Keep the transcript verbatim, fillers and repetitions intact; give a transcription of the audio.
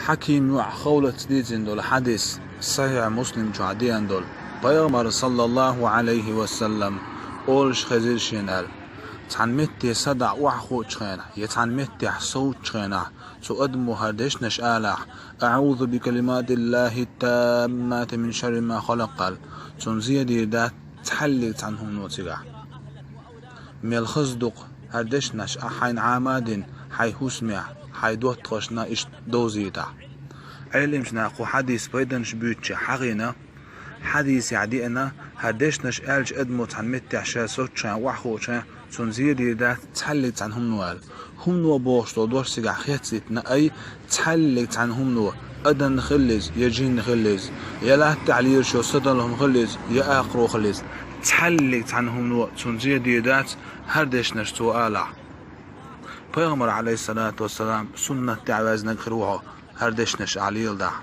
Хьаким йоӀ Хавлатца дийцина долу хьадис, Сахьихь Муслим чохь деана долу. Пайхамар, саллаллаху Ӏалайхи ва саллам, олуш хезира шена аьлла: «Цхьана метте садаӀа охьахуучу хенахь, я цхьана меттехь совцучу хенахь, цу адамо хӀара дешнаш алахь: „АӀузу бикалиматиллахи ттаммати мин шарри ма халакъ“», аьлла, цунна зен дийр дац цхьаллиг цхьана хӀумано цигахь. Мел хаза ду-кх хӀара дешнаш ахь хьайна Ӏама а дина, хьайн хӀусамехь, хьайн доттагӀашна иштта довзийтахь. Ӏелимчу наха кху хьадис пайданаш буьйцучехь хьахийна, хьадисехь деана, хӀара дешнаш аьллачу адамо цхьана меттехь ша совцучу хенахь, охьахуучу хенахь, цунна зен дийр дац цхьаллиг цхьана хӀумано аьлла. ХӀумано бохуш долу дош цигахь хецдитина, ай, цхьаллиг цхьана хӀумано, адам хила иза, я жин хила иза, я латта тӀехь лелаш йолу садалла хӀума хила иза, я акхаро хила иза, цхьаллиг цхьана хӀумано цунна зен дийр дац хӀара дешнаш цо алахь. Пайхамар, Ӏалайхиссалату вассалам, суннат тӀехь ваьзнарг хир ву хьо хӀара дешнаш ахь леладахь.